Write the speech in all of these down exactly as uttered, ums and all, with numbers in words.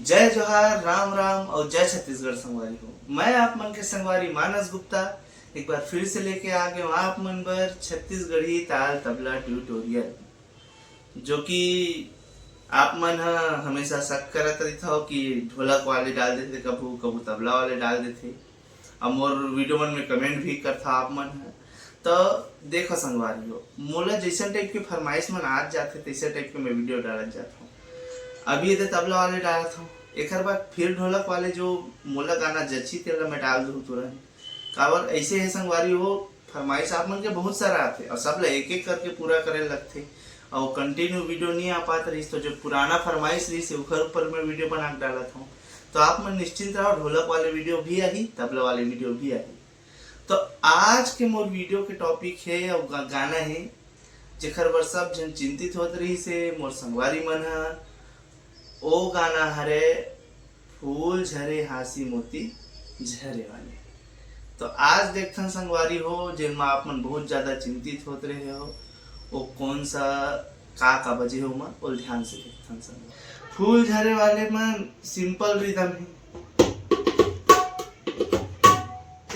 जय जोहार, राम राम और जय छत्तीसगढ़ संगवारी हो। मैं आप मन के संगवारी मानस गुप्ता एक बार फिर से लेके आ गए हूँ आप मन बर छत्तीसगढ़ी ताल तबला ट्यूटोरियल, जो कि आप मन ह हमेशा शक करत रहिथव कि ढोलक वाले डाल देथे, कभू कभू तबला वाले डाल देथे। अब मोर वीडियो मन में कमेंट भी करथा आप मन ह। तो देखो संगवारी हो, मोला जैसन टाइप के फरमाइश मन आत जाथे, तैसे टाइप के मैं वीडियो डालत जात हूँ। अभी ये तबला वाले डालत हूँ, एकर बाद फिर ढोलक वाले जो मोला गाना जची, तेला मैं डाल दूँ तुरंत। काबर ऐसे है संगवारी हो, फरमाइश आप मन के बहुत सारा आथे और सब ला एक एक करके पूरा करे लगथे और कंटिन्यू वीडियो नहीं आ पात रहिस, तो जो पुराना फरमाइश रहिस है, ओकर ऊपर मैं वीडियो बना के डालत हूँ। तो आप मन निश्चिंत रहो, ढोलक वाले वीडियो भी आही, तबला वाले वीडियो भी आही। तो आज के मोर वीडियो के टॉपिक है और गा-, गाना है, जेकर बर सब झन चिंतित होत रहिस है, मोर संगवारी मन ह। ओ गाना हरे फूल झरे हाँसी मोती झरे वाले। तो आज देखथन संगवारी हो, जेन म आप मन बहुत ज्यादा चिंतित होत रहे हो, वो कौन सा, का का बजे हो, ओमा ओल ध्यान से देखथन संगवारी। फूल झरे वाले म सिंपल रिदम है,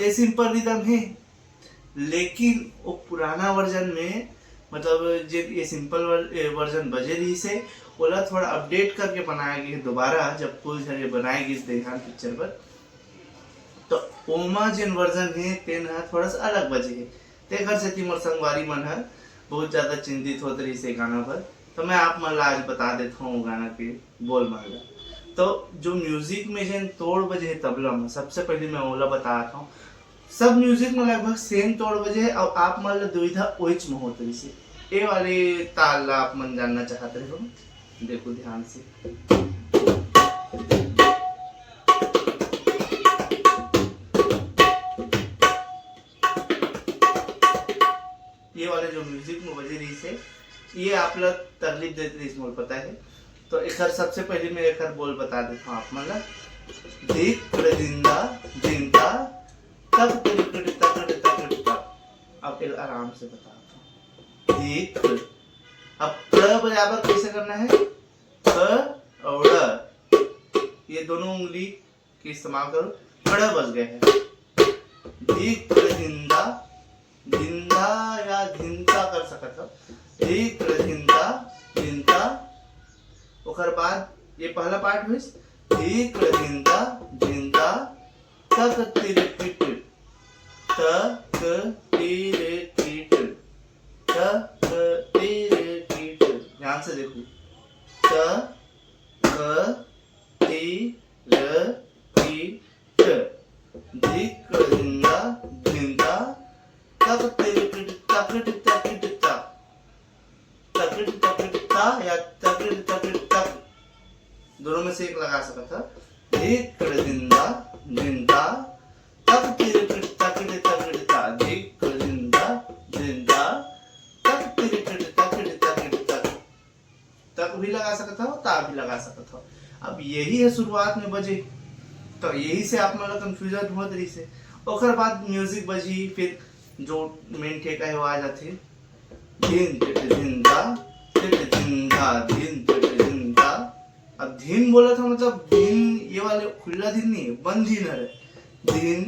ये सिंपल रिदम है, लेकिन वो पुराना वर्जन में, मतलब जे ये सिंपल वर-, ए, वर्जन बजे रहिस हे, ओला थोड़ा अपडेट करके बनाया गिस दोबारा, जब फूल झरे बनाए गिस देहान पिक्चर बर, तो ओमा जेन वर्जन हे, तेन ह थोड़ा सा अलग बजे हे। तेकर सेती मोर संगवारी मन ह बहुत ज्यादा चिंतित होत रहिस हे गाना बर। तो मैं आप मन ला आज बता देत हूँ गाना के बोल मन ला। तो जो म्यूजिक में जेन तोड़ बजे हे तबला में, सबसे पहले मैं ओला बतात हूँ। सब म्यूजिक में लगभग सेम तोड़ बजे हे, अउ आप मन ला दुविधा ओइच में होत रहिस हे। ए वाले ताल ला आप मन जानना चाहत रहे हो, देखो ध्यान से। ये वाले जो म्यूजिक में बजे रहिस हे, ये आप ला तकलीफ देत रहिस, मोला पता है। तो एकर सबसे पहले मैं एकर बोल बता देता हूँ आप मन ला। धिक धिंदा धिंदा तक तिरकट तकट तकट तक। अब एला आराम से बताता हूँ। धिक। अब क बजाबर कैसे करना है? क और ड़, ये दोनों उंगली के इस्तेमाल करो, कड़ा बज गए हैं। धिक धिंदा, धिंदा या धिंता कर सकत हो। धिक धिंदा, धिंता। ओकर बाद ये पहला पार्ट हुई, धिक धिंदा, धिंदा, तक तिर टिट, तक तिर टिट, तक तिर टिट। ध्यान से देखो, त, क, ती, र, ती, ट। धिक, धिंदा, धिंदा, तक, तिरकिट, तकिट, तकिट, तक। तकिट, तकिट, ता या तकिट, तकिट, तक। दोनों में से एक लगा सकत ह। धिक, धिंदा, धिंदा, तक, तिरकिट, तकिट, तकिट, ता। धिक, धिंदा, धिंदा, तक, तिरकिट, तकिट, तकिट, तक। तक भी लगा सकत हो, ता भी लगा सकत हो। अब यही है शुरुआत में बजे, तो यही से आप मन ला कंफ्यूजन होत रहिस हे। ओकर बाद म्यूजिक बजी, फिर जो मेन ठेका है वो आ जाथे, धिन तिट धिन ता, तिट धिन धा, धिन तिट धिन ता। अब धिन बोला था, मतलब धिन ये वाले खुला धिन नहीं है, बंद धिन है। धिन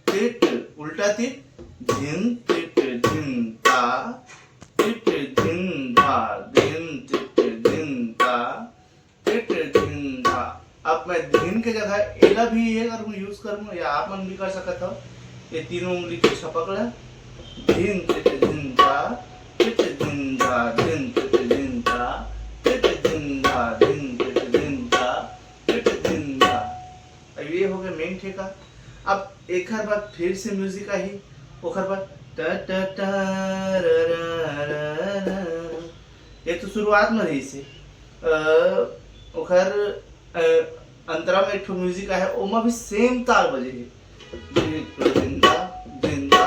तिट, उल्टा तिट, धिन तिट धिन ता, तिट धिन धा, धिन तिट धिन ता, तिट धिन धा। अब मैं धिन के जगह एला भी ये करूँ, यूज करूँ, या आप मन भी कर सकत हो। ये तीनों उंगली के छपक ला, धिन तिट धिन धा, तिट धिन धा, धिन तिट धिन धा, तिट धिन धा, धिन तिट धिन धा, तिट धिन धा। अब ये हो गया मेन ठेका। अब एकर बाद फिर से म्यूजिक आही, ओकर बाद ट ट ट र र र र। ये तो शुरुआत में रहिस हे। अ, ओकर, अ, अंतरा में एक ठो म्यूजिक आहे, ओमा भी सेम ताल बजे हे। जिंदा, जिंदा,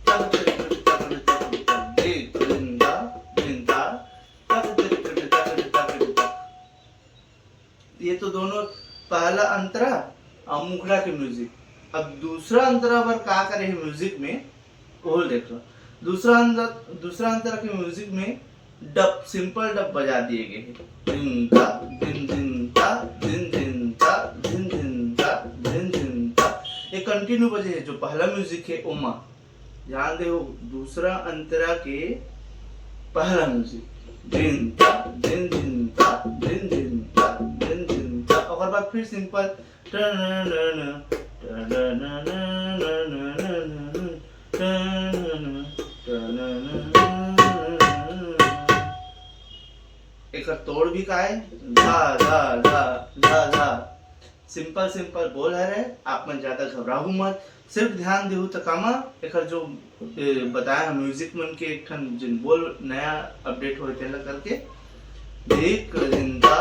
तक, तक, तक, तक, तक, तक, जिंदा, जिंदा, तक, तक, तक, तक, तक, तक। ये तो दोनों, पहला अंतरा और मुखड़ा के म्यूजिक। अब दूसरा अंतरा बर का करे हे म्यूजिक में, वो देख लो। दूसरा अंतर, दूसरा अंतरा के म्यूजिक में डप, सिंपल डप बजा दिए गए हैं। दिन दा, दिन दिन दा, दिन दिन तीनों बजे हे, जो पहला म्यूजिक हे ओमा ध्यान देहू, दूसरा अंतरा के पहला म्यूजिक, दिन ता दिन दिन ता दिन दिन ता दिन दिन ता, ओकर बाद फिर सिंपल टननन, टननन, टननन, टननन, टननन। एकर तोड़ भी काय, धा धा धा धा धा। सिंपल सिंपल बोल हरे, आप मन ज्यादा घबराहू मत, सिर्फ ध्यान देहू त कामा एकर जो ए, बताए हम म्यूजिक मन के एक ठन जिन बोल नया अपडेट होए तेला करके, देख रिंदा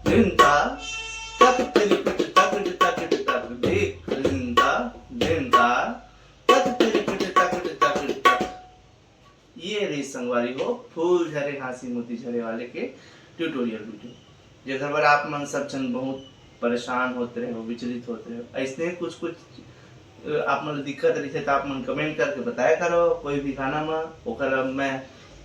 रिंदा तक तेरी पिट तक तक तक देख रिंदा रिंदा तक तेरी पिट तक तक तक। ये रही संगवारी हो फूल झरे हाँसी मोती झरे वाले के ट्यूटोरियल वीडियो, जेकर बर आप मन सब झन बहुत परेशान होत रहे हो, विचलित होत रहे हो। ऐसने कुछ कुछ अ, आप मन ल दिक्कत रहिथे त आप मन कमेंट करके बताया करो कोई भी गाना म, ओकर अब मैं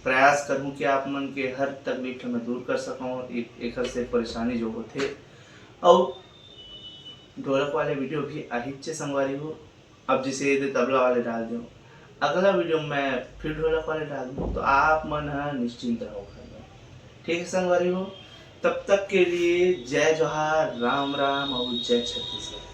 प्रयास करहूँ कि आप मन के हर तकलीफ ल मैं दूर कर सकूँ, ए-, एकर से परेशानी जो होथे। अउ ढोलक वाले वीडियो भी आहिच हे संगवारी हो। अब जैसे ये दे तबला वाले डाल दो, अगला वीडियो में फिर ढोलक वाले डाल दूँ, तो आप मन ह निश्चिंत रहो घर में। ठीक है संगवारी हो, तब तक के लिए जय जोहार, राम राम और जय छत्तीसगढ़।